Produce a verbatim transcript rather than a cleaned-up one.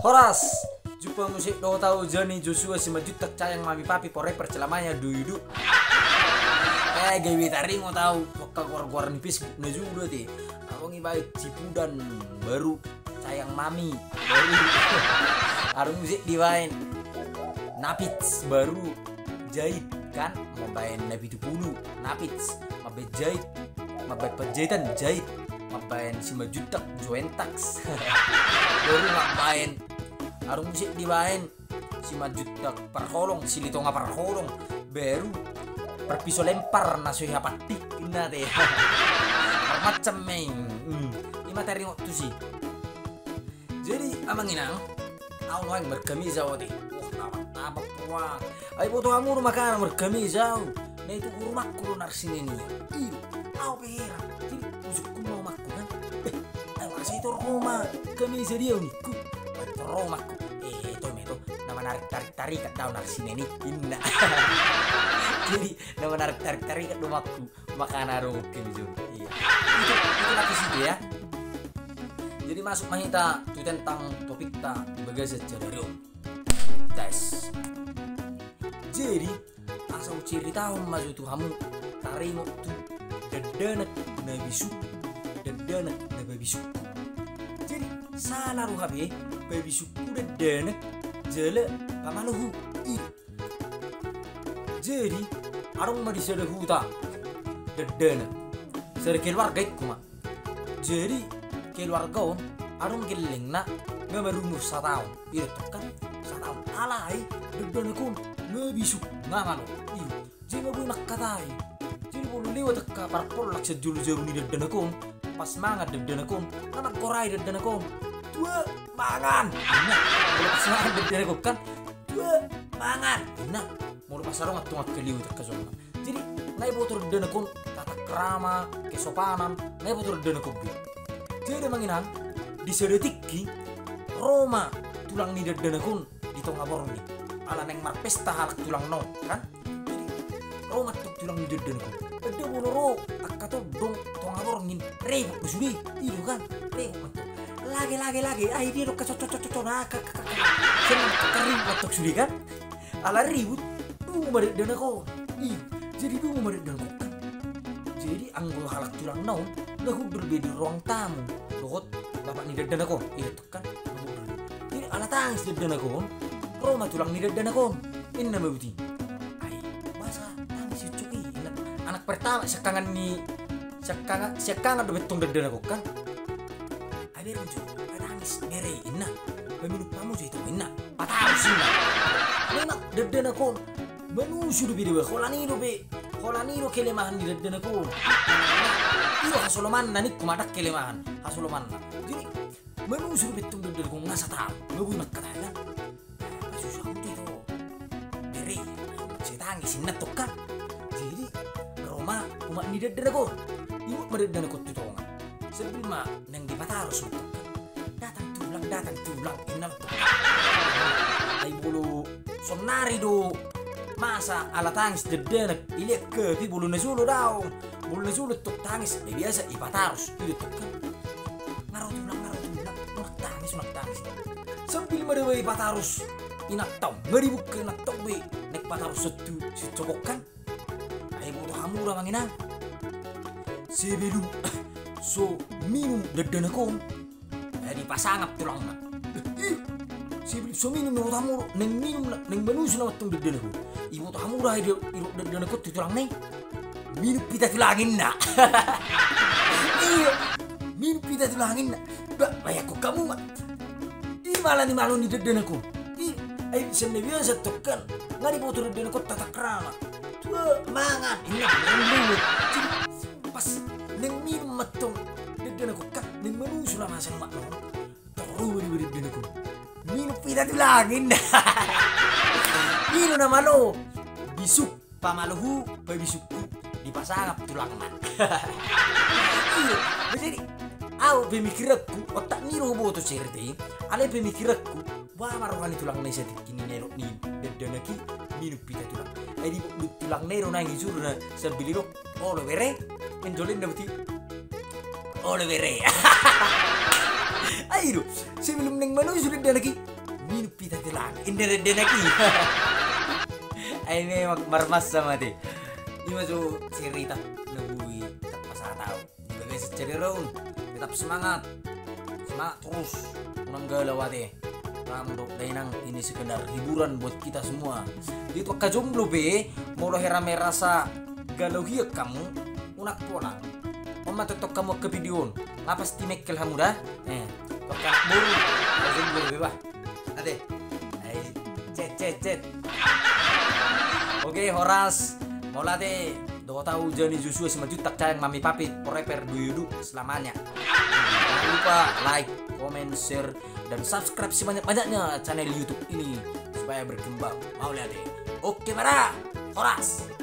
Horas! Jumpa muse dohot au Jani Joshua, si manjuntak cayang mami papi forever selamanya duyudu. Eh, gabe taringot au tu angka goar-goar ni Facebook na jolo ate. Adong dibaen sipudan baru, cayang mami baru. Adong muse dibaen napits baru, jait kan, mambaen na pitu pulu napits, mambaen jait, mambaen panjaitan jait, mambaen si manjuntak joentaks. Baru mambaen, adong muse dibaen si manjuntak parholong, si litonga parholong, baru parpiso lempar na so ihapantik inna ate. Marmacam ma i. Hmm. I ma taringot tusi. Jadi amang inang, au nuaeng markamisa au ate. Wah, na martabak rohangku. Ai boto hamu do makana markamisa au. Na i tu rumahku do na arsinenian. I do, au pe heran. Jadi hujungkon ma rumahku kan. Eh, ai masa i tu rumah kamisa dia ningku. Ai tu rumahku. Eh, to me to. Na manarik-tarik tarikat do au na arsineni inna. Jadi na manarik-tarik tarikat do rumahku. Makana adong oke mi jo. Iya. Itu, itu lagi situ ya. Jadi masuk ma hita tu tentang topikta di bagasan sadari on. Tes. Jadi asa huceritahon ma jo tu hamu taringot tu dakdanak na bisuk, dakdanak na babisukku. Jadi sala do hape babisukku dakdanak jala pamalohu. I do. Jadi adong ma di sada huta dakdanak, sada keluarga ingkon ma. Jadi keluarga on adong gellengna nga marumur sataon. I do tong kan, sataon. Alai dakdanak on nga bisuk, nga malo. I do. Jadi nga boi mangkatai. Jadi molo lewat angka parpollak sian jolo-jolo ni dakdanak on, pas mangan dakdanak on, nga manggorai dakdanak on. Tua mangan. Inna. Molo pas mangan dakdanak on kan, tua mangan. Inna. Molo pas adong antong angka liwat angka jolma. Jadi na iboto dakdanak on tata krama, kesopanan, na iboto dakdanak on be. Jadi amang inang, di sada tingki ro ma tulang ni dakdanak on di tonga borngin. Ala naeng marpesta halak tulangna on kan. Jadi ro ma antong tulang ni dakdanak on. Ndada molo ro angka tondong tonga borngin, ribut do sude. I do kan, ribut ma antong. Lage, lage, lage, ai dia do angka cocok, cocok, cocok, na angka, angka, angka. Sian na angka ribut ma antong sude kan. Ala ribut, dungo ma dakdanak on. I do, jadi dungo ma dakdanak on kan. Jadi anggo halak tulangna on nga hundul be di ruang tamu dohot bapak ni dakdanak on. I do tong kan. Jadi ala tangis dakdanak on, ro ma tulang ni dakdanak on. Inna ma buti. Ai masa tangis ucuk i, inna. Anak pertama siangkangan ni, siangkangan, siangkangan dope antong dakdanak on kan. Ai bere jo, ai tangis bere, inna. Paminum hamu jo ito, inna. Patarus, inna. Memang dakdanak on manusu dope dia, holan i dope, holan i do kelemahan ni dakdanak on. I do hasolomanna ningku ma, ndang kelemahan, hasolomanna. Jadi manusu dope antong dakdanak on, nga sataon, nga boi mangkatai kan. Pasusahon do ito bere, sai tangis, inna tong kan. Jadi ro ma umak ni dakdanak on. Ihut ma dakdanak on tu tonga. Sambil ma naeng dipatarus ma antong kan. Datang tulang, datang tulang, inna ma antong. Ai molo saonnari do masa ala tangis dakdanak, ilean hape molo na jolo daong. Molo na jolo antong tangis, eh, biasa ipatarus. I do tong kan. Nga ro tulang, nga ro tulang, unang tangis, unang tangis. Sambil ma deba ipatarus inanta on, nga dibuka inanta on be naeng pataruson tu sinsogok kan. Ai boto hamu do amang inang, sebelum so minum dakdanak on, eh, dipasangap tulangna. Eh, i do. Sebelum so minum, na iboto hamu do, naeng minum na, naeng manusu nama antong dakdanak on. Iboto hamu do aha didok dakdanak on tu tulangna i? Minum pita tulang, inna. I do. Minum pita tulang, inna. Ba, bayangkon hamu ma. I do ma ala ni malo ni dakdanak on. I do. Ai sian na biasa antong kan, nga diboto dakdanak on tata krama. Tua mangan, inna. Jadi pas naeng minum ma antong dakdanak on kan, naeng manusu nama sian umakna on, ro ma deba dakdanak on. Minum pita tulang, inna. I do na malo. Bisuk pamalohu, pabisukku, dipasangap tulangna. I do. Jadi au pemikiranku, otak ni do huboto cerita i. Alai pemikiranku, boha ma roha ni tulangna i satingki na nidok ni dakdanak i minum pita tulang. Ai didok tulangna i do naeng ijur na sambil didok, olo bere. Menjolin da buti. Olo bere. Ai i do. Sebelum naeng manusu dakdanak i, Inum pita tilang, inda dende naki. Ai memang marmasa mate. Ima jo cerita na bui tak pasatau. Di bagasan cerita on, tetap semangat. Semangat terus. Unang galau ate. Rang dok dainang, ini sekedar hiburan buat kita semua. Di tu angka jomblo be, molo hera merasa galau hian hamu, unang pola. On ma tonton hamu angka video on. Nga pasti mengkel hamu da. Eh, angka anak boru. Angka jomblo be bah. Ate. Ai, cet, cet, cet. Oke, horas. Mauliate. Dohot au Jani Joshua Simanjuntak, sayang Mami Papit, forever do you do, selamanya. Jangan lupa like, comment, share, dan subscribe sebanyak-banyaknya channel YouTube ini supaya berkembang. Mauliate. Oke, mara. Horas.